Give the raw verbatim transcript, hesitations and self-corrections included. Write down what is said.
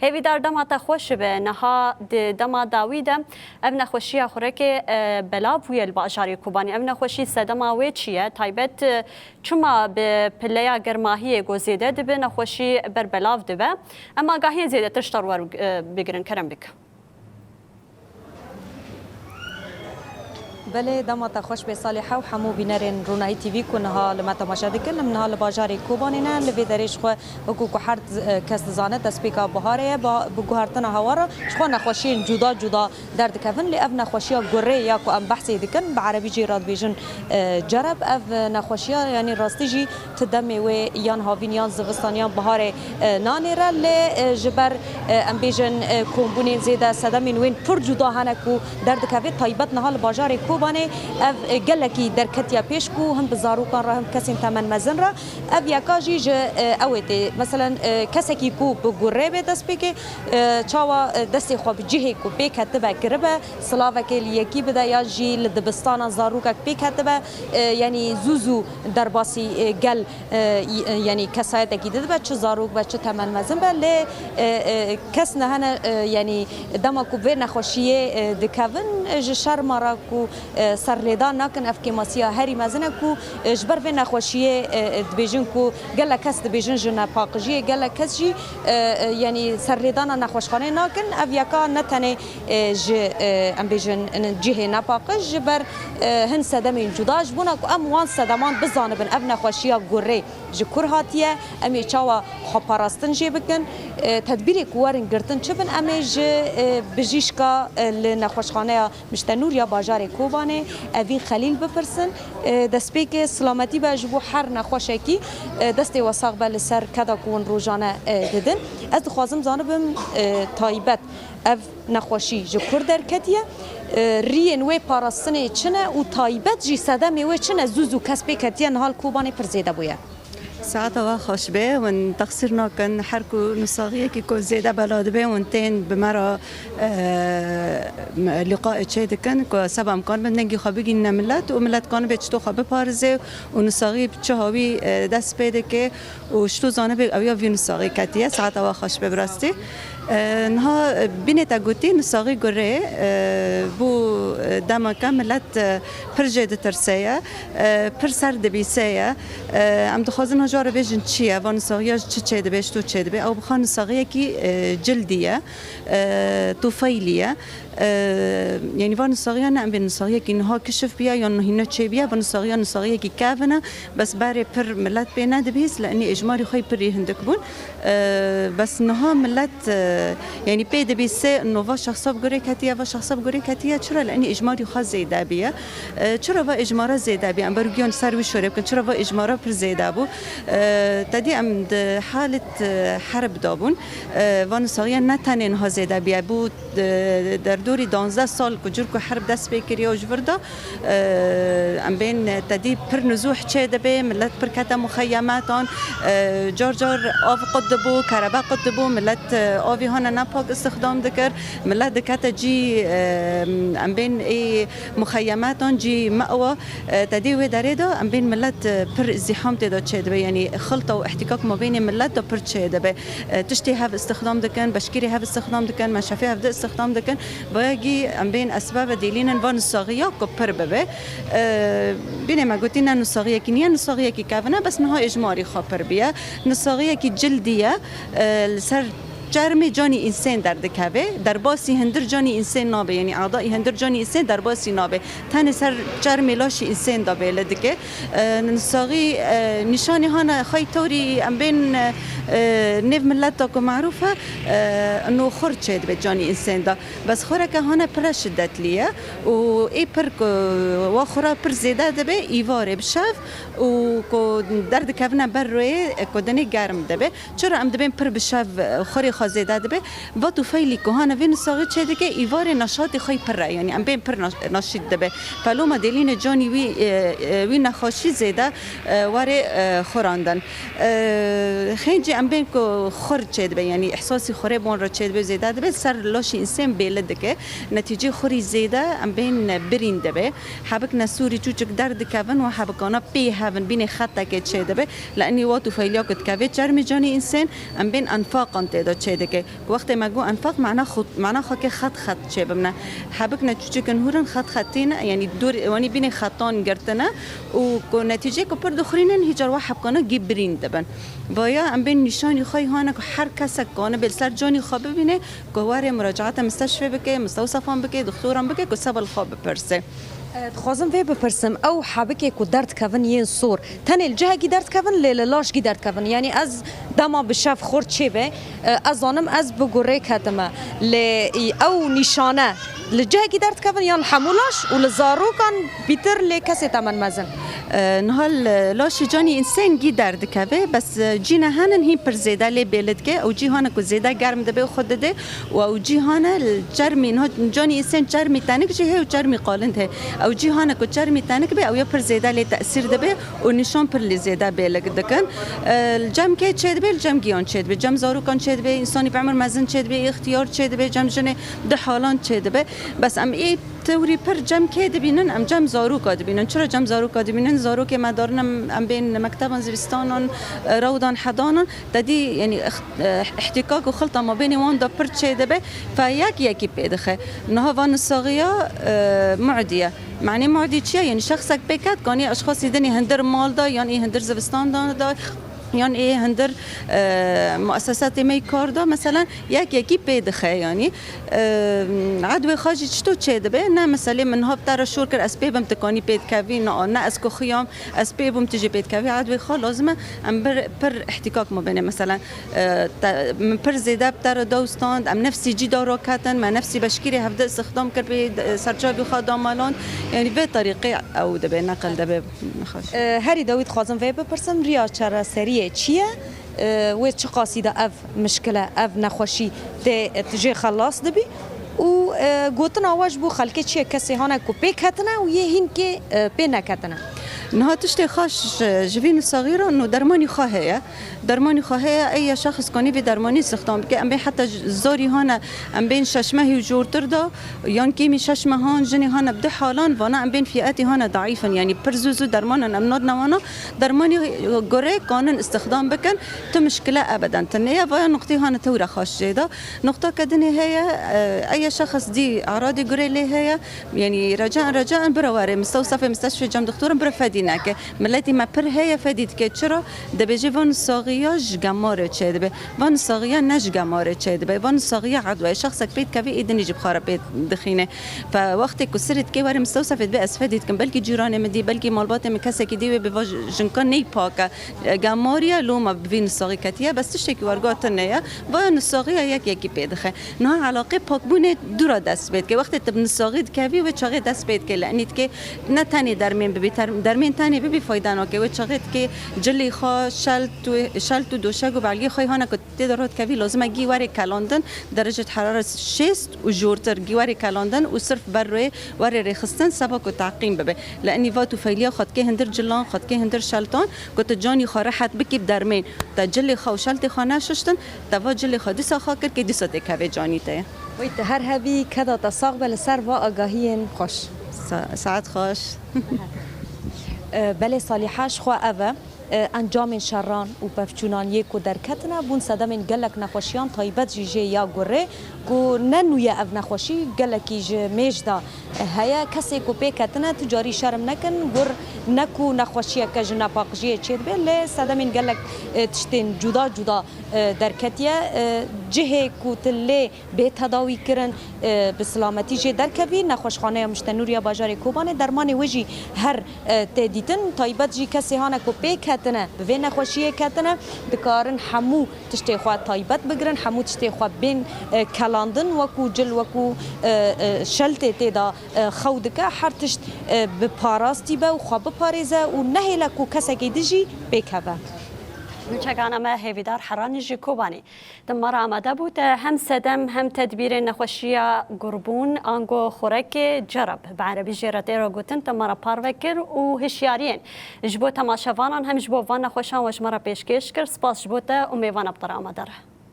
Hêvîdar dema te xweş be. Niha di dema dawî de ev nexweşiya xurekê, e, belav bûye li bajarê Kobanê. Ev nexweşî sedema wê çi ye? Taybet, e, çima bi pileya germahiyê ku zêde dibe, nexweşî berbelav dibe? Em agahiyên zêdetir ji te re wer, e, bigirin, kerem bike. Belê, dema te xweş bê Salîhe û hemû bînerên Ronahî T V ku niha li me temaşe dikin. Em niha li bajarê Kobanê ne, li vê derê ji xwe wekû ku her, e, kes dizane destpêka biharê ye, ba, bi guhertina hewar re ji xwe nexweşiyên cuda cuda derdikevin. Lê ev nexweşiya gurê ya ku em behsê dikin, bi erebî jê re dibêjin, e, cereb. Ev nexweşiya, yanî rastî jî ti demê wê yan havîn yan zivistan yan biharê, e, nanêre, lê, e, ji ber, e, em bêjin, e, kombûnên zêde sedemên wên pir cuda hene ku derdikeve, taybet niha li bajarê Kobanê ev, e, gelekî derketiye pêş ku him bi zarokan re him kesên temenmezin re. Ev yeka jî ji, e, ew ê tê. Meselen, e, kesekî ku bi gurê bê destpêkê, e, çawa, e, destê xwe bi cihê ku pê ketibe kiribe, silavekê li yekî bide ya jî li dibistana zarokek pê ketibe, e, yanî zû zû derbasî, e, gel, e, y-, e, yanî kesayetekî didibe, çi zarok be, çi temenmezin be, lê, e, e, kes nehene, e, yanî dema ku vê nexweşiyê, e, dikevin, e, ji şerma re ku, e, serlêdan nakin, ev kêmasiya herî mezin e ku, e, ji ber vê nexweşiyê, e, e, dibêjin ku gelek kes dibêjin ji nepaqijiyê, gelek kes jî, e, e, yanî serlêdana nexweşxaneyê nakin. Ev yeka ne tenê, e, ji, e, em bêjin, cihê nepaqij, ji ber, e, hin sedemên cuda, ji bona ku em wan sedeman bizanibin, ev nexweşiya gurê ji kur hatiye, em ê çawa xweparastin jê bikin, e, tedbîrê ku werin girtin çi bin, em ê ji, e, bijîşka, e, li nexweşxaneya Miştenûr ya bajarê Kobanê Evîn Xelîl bipirsin. E, destpêkê silametî be ji bo her nexweşekî, e, destê we sax be li ser keda ku hûn rojane, e, didin. Ez dixwazim zanibim, e, taybet ev nexweşî ji kur derketiye, e, riyên wê parastinê çi ne û taybet jî sedemê wê çi ne, zû zû kes pê ketiye, niha li Kobanê pir zêde bûye. Saeta we xweş be, hûn texsîr nakin, her ku nûsaxiyekî ku zêde bela dibe, hûn tên bi me re, e, liqaê çê dikin, ku seba em kanibin dengê xwe bigînine milet û milet kanibe çito xwe biparêze û nûsaxî bi çi hawî, e, dest pê dike û çito zanibe ew ya vî nûsaxî ketiye. Saeta we xweş be bi rastî. E, niha, e, bînê te gotî nûsaxî gurê, e, bû, e, demeke milet, e, pir jê ditirse ye, e, pir ser dibîse ye. E, em dixwazin ha ji we re bêjin çi ye, va nûsaxiya ji çi çêdibe, ji to çêdibe. Ew bixa nûsaxiyekî, e, cildî ye, e, tufeylî ye. E, yanî va nûsaxiya ne em bê nûsaxiyekî niha kişif biya yan hîne çêbiya, va nûsaxiya nûsaxiyekî kevin e. Bes berê pir milet pê nedibihîst, li enî êjmarî xwe yî pir yî hindik bûn. E, bes niha milet, e, yanî pê dibî sê nova şexsa bi gurê ketiye, va şexsa bi gurê ketiye, çira li enî êjmarî xwe zêde biye. E, çira va êjmara zêde biye? Em ber giyan ser wî şorê bikin, çira va êjmara pir zêde bû? E, te dî em di halet, e, herb de bûn. E, va nûsaxiya ne tenê niha zêde biye, bû, e, derdorî danzdeh sal ku cur ku herb dest pê kiriye û ji vir de, e, em bên te dî pir nizûh çê dibe, milet pir kete muxeyemetan, e, car car av qut dibû, kerebe qut dibû, milet, e, avî hane nepak îstixdam dikir, milet dikete cî, e, em bên ê muxeyemetan cî mewa, e, te dî wê derê de em bên milet, e, pir îzdîham tê de çê dibe, yanî xilta û îhtîkak mabênê milet de pir çê dibe. E, tiştê hev îstixdam dikin, beşkirê hev îstixdam dikin, meşefê hev di îstixdam dikin. Vayagî em bên esbebe dêlînin va nûsaxiya ku pir bibe. E, bînê me gotî ne nûsaxiyekî niye, nûsaxiyekî kevin e, bes niha êjmarî xwe pir biye. Nûsaxiyekî cildî ye, e, li ser çermê canî însên derdikeve, derbasî hindir canî însên nabe, yanî adaî hindir canî însên derbasî nabe. Tenê ser çermê laşî însên de bêle dike. E, nûsaxî, e, nîşanê hane xey torî em bên, e, nêv mileta ku merûf e, e, ino xur çê dibe canî însên de. Bes xureke hane pire şidetlî ye û ê pir ku wa xura pir zêde dibe, îvarê bi şev û ku derdikevine ber rûyê, e, ku dinê germ dibe. Çira em dibên pir bi şev, e, xurê xwe zêde dibe? Va tufeylî ku hane vê nûsaxî çê dike, îvarê neşatê xwe pir e, yanî em bên pir naş-, naşît dibe. Peloma dêlînê canî wî, e, e, wî nexweşî zêde, e, warê, e, xurandin. E, xêncî em bên ku xur çê dibe, yanî îhsasî xurê bon re çê dibe, zêde dibe, ser laşî însên bêli dike. Netîcê xurî zêde em bên birîn dibe. Hebik nesûrî çûçik derdikevin û hebikana pê hevin bînê xetekê çê dibe. Li enî wa tufeyliya ku dikeve çermê canî însên, em bên enfaqan tê de çêdike. Ku wextê me got enfaq, mana xwe, mana xwe ke xet xet çêbimne. Hebikne çûçikên hûr in xet xetî ne, yanî dûr, wanî bînê xetan girtine û ku netîcê ku pir dixurînin, hîcar wa hebkana gî birîn dibin. Vaya em bên nîşanî xwe yî hane ku her kesek kanibe li ser canî xwe bibîne, ku were muracaata misteşfê bike, mistewsefan bike, dixtoran bike, ku sebel xwe bipirse. E, dixwazim vê bipirsim, ew hebikê ku derdikevin yên sor, tenê li cihekî derdikevin, lê li laş gî derdikevin? Yanî ez dema bi şev xort çêbe, e, ez zanim ez bi gurê ketime. Lê, î, ew nîşane li cihekî derdikevin yan li hemû laş û li zarokan bîtir lê kesê temen mezin? E, niha li laşê canî însên gî derdikeve, bes, e, cîne henin hîn pir zêde lê bêli dike. Ew cî hane ku zêde germ dibe û xwe dide û ew cî hane li çermî, niha canî însên çermî tenik jî heye û çermî qalind heye. Ew cî hane ku çermî tenik be, ew ya pir zêde lê tesîr dibe û nîşan pir lê zêde bêlik dikin. E, li cem kê çêdibe? Li cem giyan çêdibe, cem zarokan çêdibe, însanî bi emir mezin çêdibe, îxtiyar çêdibe, cem jinê di halan çêdibe. Bes em ê tewrî pir cem kê dibînin? Em cem zaroka dibînin. Çira cem zaroka dibînin? Zarokê me darin em, em bên mekteban, zivistanan, e, rewdan, hedanan. Te dî, yanî, îxt-, e, îhtîkak û xilta mabênê wan de pir çêdibe. Fe yek yekî pê dixe. Niha va nisaxiya, e, mu'dî ye. Manê mu'dî çi ye? Yanî şexsek pê ket, kanî eşxasî dinê hindir mal da, yan ê hindir zivistan da, da, yan ê hindir, e, muesesatê me yî kar da, meselen, yek yekî pê dixe, yanî. E, edwê xwe jî çito çêdibe? Ne, meselê min niha bi te re şor kir, ez pê bim, tu kanî pê dikevî, na, ne ez ku xiyam, ez pê bûm, tu jî pê dikevî. Edwê xwe lazim e em bir, pir îhtîkak mabênê, meselen, e, te, min pir zêde bi te re dewstand, em nefsî cî de raketin, me nefsî beşkîrê hevdi îstixdam kir, pê, e, serçavî xwe damaland. Yanî vê terîqê ew dibe, neqil dibe. Nexweş. E, herî dawî dixwazim vê bipirsim, riya çareseriyê çi ye? E, wê çiqasî de ev mişkile, ev nexweşî tê, tê jê xelas dibî? Û, e, gotina we ji bo xelkê çi ye? Kesê hane ku pê ketine û yê hînkê, e, pê neketine? Niha tiştê xweş ji, ji vî nusexî re, no dermanî xwe heye. Dermanî xwe heye, ey ya şexs kanî vî dermanî îstixdam bike. Em bên heta j-, zorî hane, em bên şeş mehî û jortir de, yan kêmî şeş mehan, jinê hane bi du halan, vana em bên fiyetî hane daîf in. Yanî pir zû zû dermanan em nadine wana. Dermanî gure kanin îstixdam bikin, tu mişkile ebeden tune ye. Vaya nuqtê hane tewre xweş jê de. Nuqteke dinê heye, e, ey ya şexs dî eradî gure lê heye. Yanî recaen, recaen bira were mistewsefê, misteshfê, cem dixtorin, bira fedî neke. Miletî me pir heye fedî dike. Çira? Dibêje van saxiya ji gemarê çêdibe. Van saxiya ne ji gemarê çêdibe. Van saxiya edwe. Şexsek pê dikeve ê dinê jî bi xwe re pê dixîne. Fe wextê ku sirê dike were mistewsefê dibe ez fedî dikim. Belkî cîranê min dî, belkî malbatê min kesekî dî wê bi va j-, jinka ney pak e. E, gemariye loma bi vî nisaxî ketiye. Bes tiştekî werga tune ye. Vaya nisaxiya yek yekî pê dixe. Niha elaqê pakbûnê dû re dest pê dike. Wextê tu bi nisaxî dikevî, wê çaxê dest pê dike. Li enî dike ne tenê dermên bibî, ter-, dermên tenê bibî fayda nake. Wê çaxê dike cilê xwe, şelt û, şelt û doşek û belgê xwe hane ku tê de rot kevî, lazim e gî werê kelandin, derecet heraret şêst û jortir gî werê kelandin û sirf ber rê werê rêxistin seba ku teqîm bibe. Li enî va tûfeyliya xwe dike hindir cilan, xwe dike hindir şeltan, ku tu canî xwe rehet bikî bi dermên. Te cilê xwe û şeltê xwe neşiştin, te va cilê xwe dîsa xwe kir, kê dîsa tê kevê canî te ye. Wey te her hebî, keda te sax be li ser va agahiyên xweş. Sa-, saet xweş. E, belê Salîha, ji xwe ev e, e, encamên şeran û pevçûnan yê ku derketine, bûn sedemên gelek nexweşiyan, taybet jî jê ya gurê, ku ne nû ye ev nexweşî, gelekî ji mêj de heye. Kesê ku pê ketine, tu carî şerm nekin, gur ne ku nexweşiyeke ji nepaqijiyê çêdibe, lê sedemên gelek, e, tiştên cuda cuda, e, derketiye. E, cihê ku tu lê bê tedawî kirin, e, bi silametî jê derkevî, Nexweşxaneya Muştenûr ya bajarê Kobanê, dermanê wê jî her, e, tê dîtin. Taybet jî kesê hane ku pê ketine, bi vê nexweşiyê ketine, dikarin hemû tiştê xwe taybet bigirin, hemû tiştê xwe bên, e, kelandin, wekû cil, wekû, e, e, şeltê tê de, e, xew dike, her tişt, e, bi parastî be û xwe biparêze û nehêle ku kesekê din jî pê keve. Nûçegana me Hêvîdar Heranî ji Kobanê. Tim me re amade bû te hem sedem hem tedbîrên nexweşiya gurbûn ango xurekê cereb, bi erebî jê re tê re gotin, tim me re parve kir û hişyariyên ji bo temaşevanan hem ji bo van nexweşan we ji me re pêşkêş kir. Spas ji bo te û mêvana bi te re amade re.